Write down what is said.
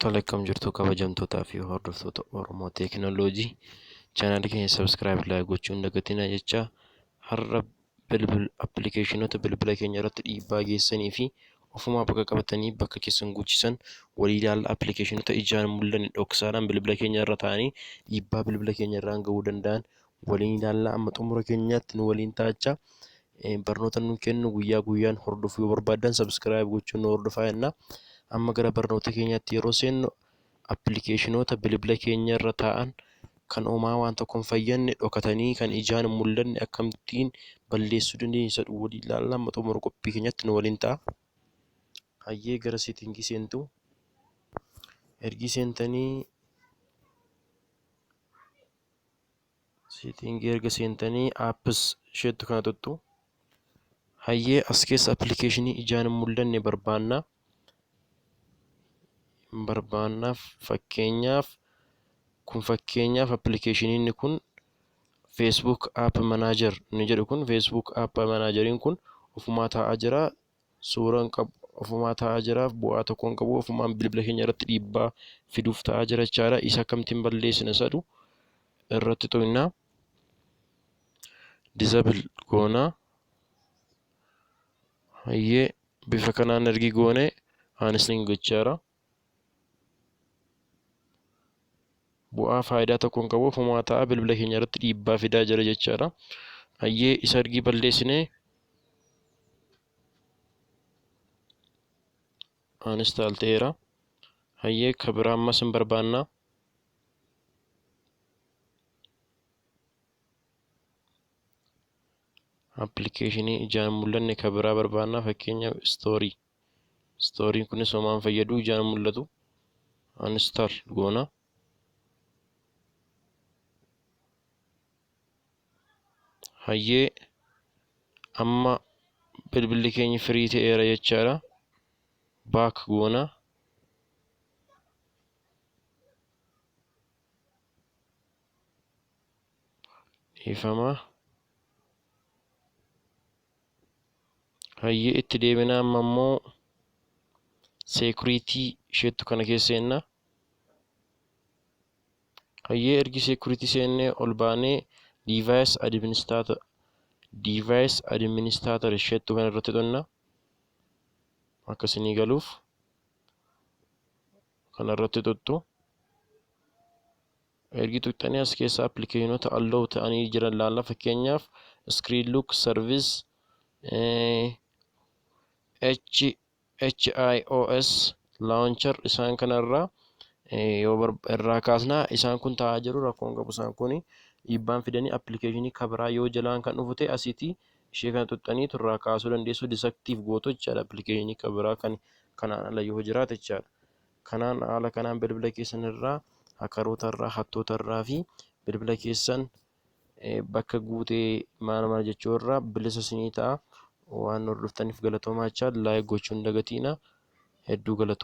Tole, akkam jirtu kabajamtootaa fi hordoftoota Oromoo Teekinooloojii? Chaanaalii keenya subscribe, like gochuu hin dagatinaa jecha. Har'a bilbil appilikeeshinoota bilbila keenya irratti dhiibbaa geessanii fi ofumaa bakka qabatanii bakka keessan guuchisan walii ilaalla. Appilikeeshinoota ijaan mul'anne dhoksaadhaan bilbila keenya irra taa'anii dhiibbaa bilbila keenya irraan gahuu danda'an waliin ilaalla. Amma xumura keenyaatti nu waliin taachaa. Barnoota nu kennu guyyaa guyyaan hordofuu yoo barbaaddan subscribe gochuun nu hordofaa jenna. Amma gara barnoota keenyaatti yeroo seennu, appilikeeshinoota bilbila keenya irra taa'an kan homaa waan tokko hin fayyadne, dhokatanii kan ijaan hin mul'anne akkamittiin balleessuu dandeenya isa jedhu waliin ilaalla. Amma xumura qophii keenyatti nu waliin ta'a. Hayyee, gara settingii seentu. Ergii seentanii, settingii erga seentanii, apps isheettu kana tuttu. Hayyee, as keessa appilikeeshinii ijaan hin mul'anne barbaanna. Barbaannaaf fakkeenyaaf appilikeeshiniin kun Facebook App Manager inni jedhu kun, Facebook App Manageriin kun ofumaa taa'aa jira. Suuraan qabu ofumaa taa'aa jira. Bu'aa tokko hin qabu. Ofumaan bilbila keenya irratti dhiibbaa fiduuf taa'aa jira jechaadha. Isa akkamittiin balleessina isa jedhu irratti tuqna. Disable goona. Hayyee, bifa kanaan ergi goone uninstall gochaara. Bu'aa faayidaa tokko hin qabu, ofumaa ta'a, bilbila keenya irratti dhiibbaa fidaa jira jechaadha. Hayyee, isa ergii balleessine uninstall ta'eera. Hayyee, ka biraa ammas hin barbaanna. Appilikeeshinii ijaan hin mul'anne ka biraa barbaanna, fakkeenyaaf istoorii. Istooriin kunis homaa hin fayyadu, ijaan hin mul'atu. Uninstall goona. Hayyee, amma bilbilli keenya firii ta'eera jechaadha. Back goona. Dhiifama. Hayyee, itti deebinaa. Amma immoo security isheettu kana keessa seenna. Hayyee, ergi security seennee ol baanee device administrator isheettu kana irratti tuqna. Akka isinii galuuf kana irratti tuttu. Ergi tuqxanii as keessa appilikeeshinoota allow ta'anii jiran laalla. Fakkeenyaaf screen lock service, H HIOS launcher, isaan kanarraa yoo irraa kaasnaa, isaan kun taa'aa jiru, rakkoon qabu. Isaan kun dhiibbaan fidanii appilikeeshinii kabiraa yoo jalaan kan dhufu ta'e, asiitii ishee kana tuqxanii irraa kaasuu dandeessu, disactive gootu jechaadha, appilikeeshinii kabiraa kan kanaan ala yoo jiraate jechaadha. Kanaan haala kanaan bilbila keessan irraa hakaroota irraa, hattoota irraa fi bilbila keessan bakka guutee maal maal jechuu irraa bilisa isinii ta'a. Waan hordoftaniif galatoomaa jechaa, like gochuu hin dagatiina. Hedduu galatooma.